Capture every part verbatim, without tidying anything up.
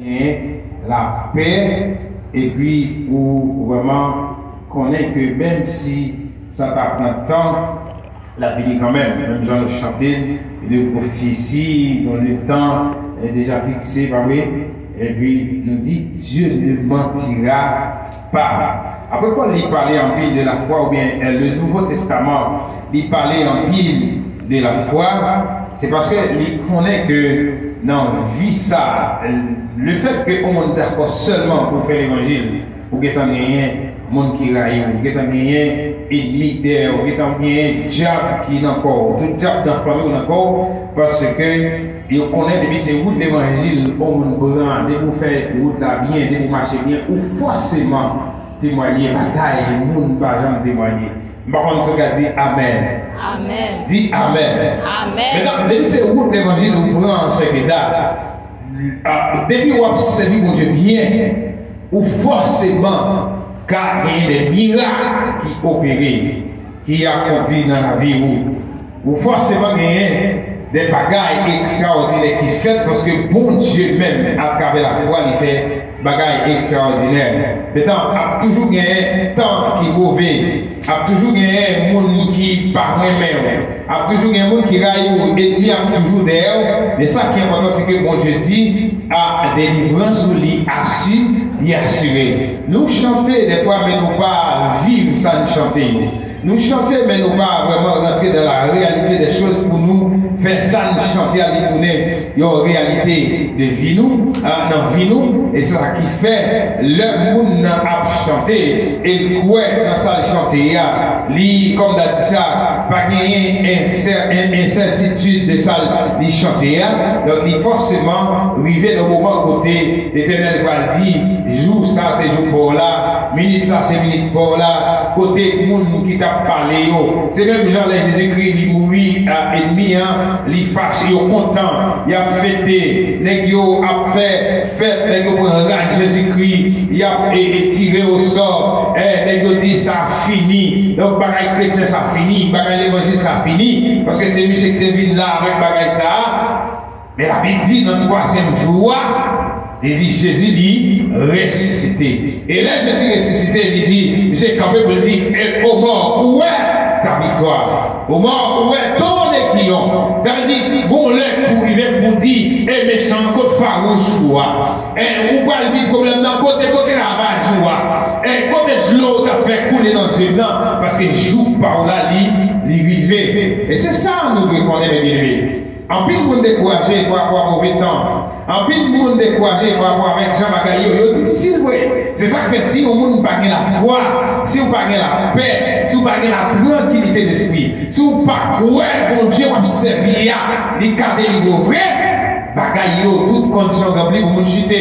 Genyen lapè, epi ou vrèman konnen ke menm si sa ta pran tan, l ap vini kanmenm. Menm jan nou chante, de prophétie dont le temps est déjà fixé, pa vre? Epi nou di, Dieu ne mentira pas. Apre Pòl, li pale anpil de lafwa, oubyen, eh, le Nouveau Testament, li pale anpil de lafwa, se paske li konnen ke nan vi sa, le fèt ke yon moun dakò sèlman pou fè levanjil, ou gentan genyen moun ki rayi w, ou gentan genyen enmi dèyè w, ou gentan genyen dyab ki nan kò w. Tout dyab nan fanmi w nan kò w, paske yo konnen depi se wout levanjil yon moun pran, depi w fè wout la byen, depi w mache byen, ou fòseman temwaye bagay moun pa janm temwaye. M pa konn si w ka di amèn. Amèn. Di amèn. Amèn. Medam, depi se wout levanjil ou pran, sè Keda, a, depi w ap sèvi Bondye byen, ou fòseman ka genyen de mirak ki opere, ki akonpli nan lavi ou. Ou fòseman genyen de bagay ekstraòdinè ki fèt, paske Bondye menm, atravè lafwa, li fè bagay ekstraòdinè. Gentan, ap toujou genyen tan ki move, ap toujou genyen moun ki pa renmen w, ap toujou genyen moun ki rayi w, enmi ap toujou dèyè w. Men sa ki enpòtan, se ke Bondye di, a, delivrans ou li asi-, li asire. Nou chante dèfwa, men nou pa viv sa n chante yo. Nou chante, men nou pa vrèman rantre dans la réalité des choses pou nou fè sa n chante a li tounen yon reyalite de vi nou, a, nan vi nou. E se sa ki fè, lè moun nan ap chante, e l kwè nan sa l chante a, li, kòm ta di sa, pa genyen ensè-, en-, ensètitid de sa li chante a. Donk, li fòseman rive nan moman kote Letènèl pral di, jou sa se jou pa w la, minit sa se minit pa w la, kote moun ki t ap pale yo. Se menm jan lè Jezikri li mouri, a, enmi an, li fache, yo kontan, y ap fete, nèg yo ap fè fèt, nèg yo pran rad Jezikri, y ap, e, e, tire osò, e, nèg yo di sa fini. Donk, bagay kretyen sa fini, bagay levanjil sa fini, paske se misye ki te vin la avèk bagay sa a. Men Labib di, nan twazyèm jou a, li di, Jezi, li resisite. E lè Jezi resisite, li di, misye kanpe pou l di, e, o mò, ou wè ta viktwa. O mò, ou wè ton legion. Sa vle di, gon lè pou rive pou di, e mechan an, kot fawouch ou a? E ou pral di pwoblèm nan, kote, kote ravaj ou a? E kote dlo w t ap fè koule nan zye m nan? Paske jou pa w la, li, li rive. E se sa nou dwe konnen, men byeneme. Anpil moun dekouraje pa rapò a move tan. Anpil moun dekouraje pa rapò avèk jan bagay yo, yo difisil vre. Se sa k fè si yon moun pa gen lafwa, si w pa gen lapè, si w pa gen latrankilite despri, si w pa kwè Bondye w ap sèvi a, li ka delivre w vre, bagay yo, tout kondisyon ranpli pou moun chite.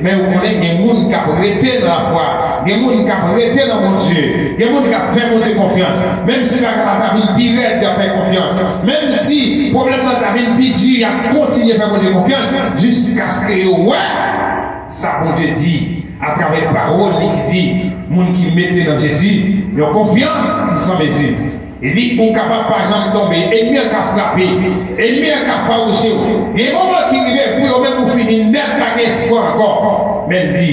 Men ou konnen gen moun k ap rete nan lafwa, gen moun k ap rete nan Bondye, gen moun k ap fè Bondye konfyans. Menm si bagay la ta vin pi rèd, y ap fè konfyans. Menm si pwoblèm nan ta vin pi di, y ap kontinye fè Bondye konfyans jiskaske yo wè sa Bondye di atravè pawòl li ki di, moun ki mete nan Jezi yon konfyans ki san mezi. Li di, ou kapab pa janm tonbe. Enmi an ka frape. Enmi an ka fawouche w. Gen moman ki rive pou yo menm ou fini nèt, pa gen espwa ankò. Men l di,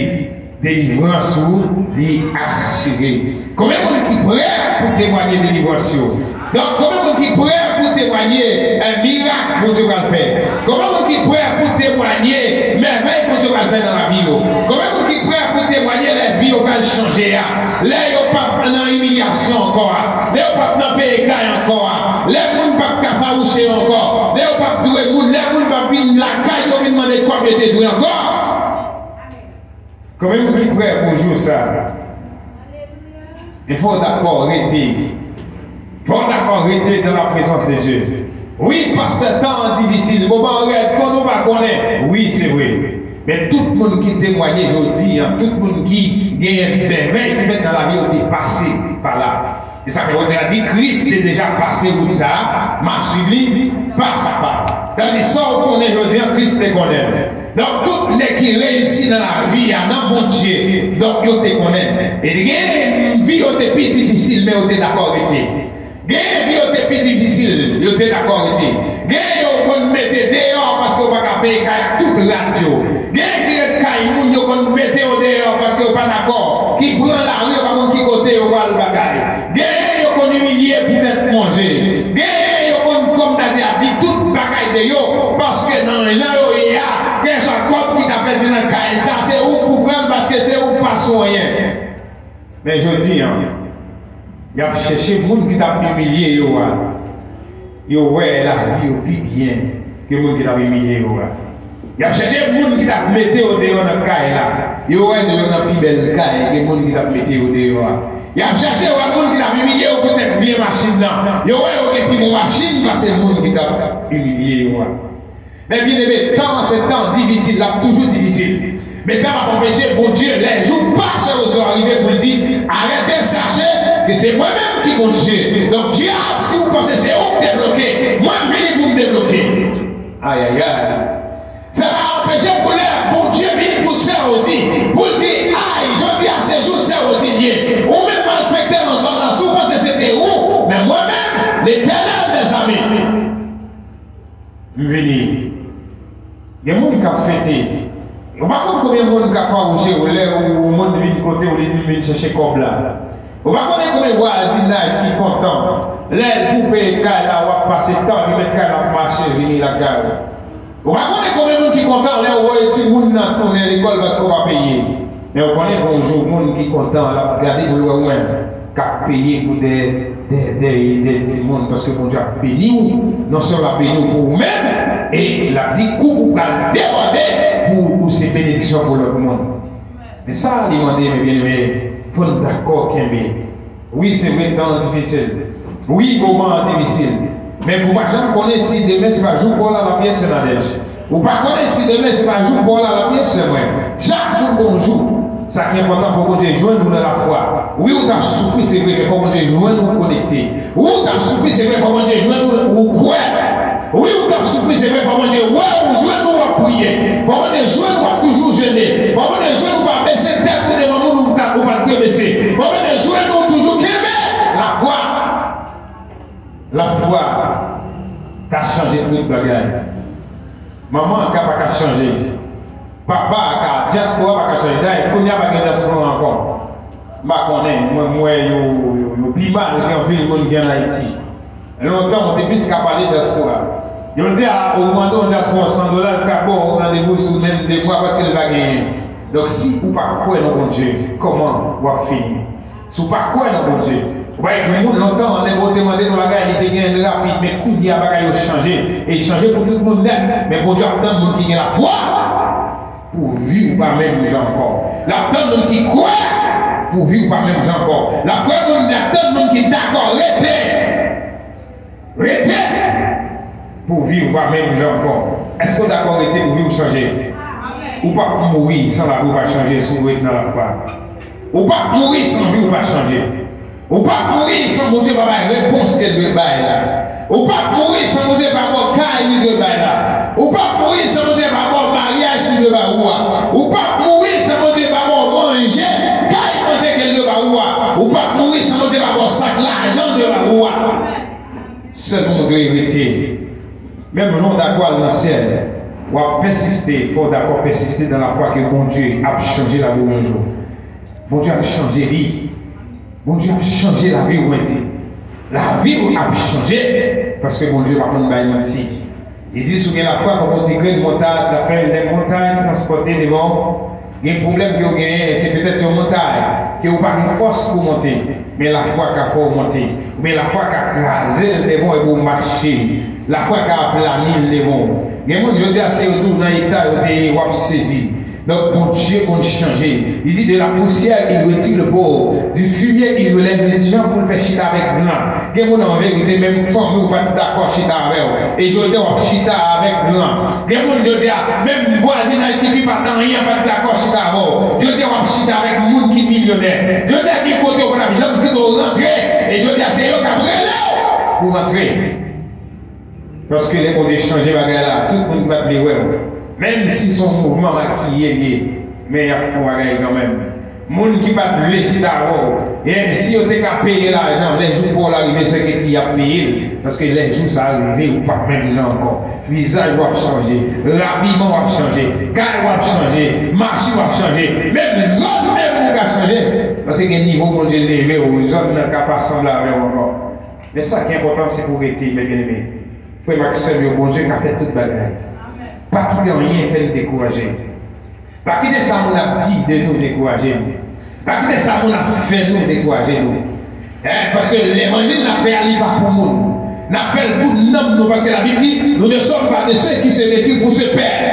delivrans ou, li asire. Konbyen moun ki prè pou temwanye delivrans yo? Donk, konbyen moun ki prè pou temwanye, eh, mirak Bondye pral fè? Konbyen moun ki prè pou temwanye mèvèy Bondye pral fè nan lavi yo? Konbyen moun ki prè pou temwanye lè vi yo pral chanje a? Lè yo p ap nan imilyasyon ankò a, lè yo p ap nan peye kay ankò a, lè moun p ap ka fawouche yo ankò, lè yo p ap dwe moun, lè moun p ap vin lakay yo vin mande kòb yo te dwe ankò. Konbyen moun ki prè pou jou sa? Il faut dakò rete. Fò w dakò rete dans la présence de Dieu. Wi, pastè, tan an difisil, moman an rèd, konnen w pa konnen. Wi, se vre. Men tout moun ki temwanye jodi a, tout moun ki genyen mèvèy ki fèt nan lavi yo te pase pa la. E sa fè otè a di, Kris te deja pase wout sa a, m ap swiv li, pa sa pa. Sa vle di, sa w konnen jodi a, Kris te konnen l. Donk, tout nèg ki reyisi nan lavi a, nan Bondye, donk, yo te konnen l. E gen vi yo te pi difisil, men yo te dakò rete. Gen vi yo te pi difisil, yo te dakò rete. Gen yo konn mete deyò paske yo pa ka peye kay ak tout rad yo. Gen ki ret bagay. Genyen yo konn imilye poutèt manje. Genyen yo konn, kòm ta di a, di tout bagay de yo, paske nan jan yo ye a, gen sa kòb ki ta pèdi nan kay sa, se ou k pou pran l, paske se ou k pa sou anyen. Men jodi a, y ap chèche moun ki t ap imilye yo a. Yo wè lavi yo pi byen ke moun ki t ap imilye yo a. Y ap chèche moun ki t ap mete yo deyò nan kay la. Yo wè yo nan pi bèl kay ke moun ki t ap mete yo deyò a. Y ap chèche wè moun ki t ap imilye yo poutèt vye machin nan. Yo wè yo gen pi bon machin pase moun ki t ap imilye yo a. Men byeneme, tan an se tan difisil, l ap toujou difisil. Men sa p ap anpeche Bondye, lè jou pase yo sou arive pou l di, arrêtez, sachez que c'est moi-même qui Bondye. Donk, dyab, si ou panse se ou k te bloke, mwen m vini pou m debloke. Ayayay. Sa pa anpeche pou lè Bondye vini pou sè Ozi, pou l di, ay, jodi a se jou sè Ozi l ye. Ou menm malfektè nan zòn nan, si w panse se te ou, men mwen menm, Letènèl dèzame, m vini. Gen moun k ap fete. Ou pa konn konbyen moun k ap fawouche w lè yon moun vin kote w, li di m vin chèche kòb la. Ou pa konnen konbyen vwazinaj ki kontan lè l pou peye kay la, w ap pase tan, li met kay la ap mache vini lakay ou. Ou pa konnen konbyen moun ki kontan lè w voye timoun nan tounen lekòl paske w pa peye. Men ou konnen gen yon jou moun ki kontan, l ap gade pou l wè ou menm k ap peye pou de, de, de, de timoun, paske Bondye ap beni w, non sèlman l ap beni w pou ou menm, e l ap di koup ou pral debòde pou ou, ou se benediksyon pou lòt moun. Men sa li mande, men byeneme, fò n dakò kenbe. Wi, se vre, tan an difisil. Wi, moman an difisil. Men ou pa janm konnen si demen se pa jou pa w la l ap ye, sè Nadège. Ou pa konnen si demen se pa jou pa w la l ap ye, sè mwen. Chak moun gon jou. Sa ki enpòtan, fò Bondye jwenn ou nan lafwa. Wi, ou t ap soufri, se vre, men fò Bondye jwenn ou konekte. Wi, ou t ap soufri, se vre, fò Bondye jwenn ou, ou kwè. Wi, ou t ap soufri, se vre, fò Bondye wè ou, jwenn ou w ap priye. Fò Bondye jwenn ou w ap toujou jene. Fò Bondye jwenn ou pa bese tèt ou devan moun ou pa, ou pa t dwe bese. Fò Bondye jwenn ou toujou kenbe lafwa. Lafwa ka chanje tout bagay. Manman an ka pa ka chanje. Papa a ka, dyaspora pa ka chanje. Dayè, kounye a pa gen dyaspora ankò. M pa konnen, mwen, m wè yo, yo, yo pi mal ke anpil moun ki ann Ayiti. Lontan, ou te plis ka pale dyaspora. Jodi a, ou mande yon dyaspora san dola, l ka ba w randevou sou menm de mwa paske l pa genyen. Donk, si ou pa kwè nan Bondye, kòman w ap fini? Si w pa kwè nan Bondye, ou pa gen moun lontan, lè Bondye te mande nou bagay, li te genyen l rapid, men kounye a bagay yo chanje, e chanje pou tout moun nèt, men Bondye ap tann moun ki gen lafwa pou vi w pa menm jan ankò. L ap tann moun ki kwè pou vi w pa menm jan ankò. L ap kwè moun, l ap tann moun ki dakò rete. Rete pou vi w pa menm jan ankò. Èske w dakò rete pou vi w chanje? Ou p ap mouri san lavi w pa chanje si w ret nan lafwa. Ou p ap mouri san vi w pa chanje. Ou p ap mouri san Bondye pa bay repons ke l dwe bay la. Ou p ap mouri san Bondye pa ba w kay li dwe bay la. Ou p ap mouri san Bondye pa ba w maryaj li dwe ba ou a. Ou p ap mouri san Bondye pa ba w manje, kay manje ke l dwe ba ou a. Ou p ap mouri san Bondye pa ba w sak lajan l dwe ba ou a. Sèlman w dwe rete. Menm lè w dakò al nan syèl, w ap pèsiste, fò w dakò pèsiste nan lafwa ke Bondye ap chanje lavi w yon jou. Bondye ap chanje li. Bondye ap chanje lavi w, mwen di. Lavi w ap chanje, paske Bondye pa konn bay manti. Li di, si w gen lafwa kòm yon ti grenn montad, l ap fè lè montay transpòte devan w. Gen pwoblèm ke w genyen, se petèt yon montay ke w pa gen fòs pou monte, men lafwa ka fè w monte. Oubyen lafwa ka kraze l devan w epi w mache. Lafwa ka aplani l devan w. Gen moun, jodi a, si yo di w nan eta yo te ye, w ap sezi. Donk, Bondye konn chanje. Li di, de la poussière, il retire le pauvre. Du fumier, il relève l'indigent pou l fè chita avèk gran. Gen moun, an verite, menm fanmi w pa t dakò chita avè w. E jodi a, w ap chita avèk gran. Gen moun, jodi a, menm vwazinaj ki pi pa t anyen pa t dakò chita avè w. Jodi a, w ap chita avèk moun ki milyonè. Jodi a, gen kote w pa t ap janm kite w rantre. E jodi a, se yo k ap rele w pou w rantre. Paske lè Bondye chanje bagay la, tout moun ki pa t vle wè w, menm si se yon mouvman makiye l ye, men y ap fè yon bagay kanmenm. Moun ki pa t vle chita avè w, e si yo te ka peye lajan, lè jou pa w la rive, sèke ki y ap peye l, paske lè jou sa a rive, ou p ap menm jan ankò. Vizaj w ap chanje, rabiman w ap chanje, kay w ap chanje, machin w ap chanje, menm zòn menm ou ka chanje. Paske gen nivo Bondye leve w, zòn nan ka pa sanble avè w ankò. Men sa ki enpòtan, se pou w rete, men byeneme. Frè m ak sè m yo, Bondye ka fè tout bagay. Pa kite anyen fè n dekouraje. Pa kite sa moun ap di de nou dekouraje nou. Pa kite sa moun ap fè nou dekouraje nou. Eh, paske levanjil n ap fè a, li pa pou moun. N ap fè l pou nanm nou, paske Labib di, nous ne sommes pas de ceux qui se mettent pour se perdre.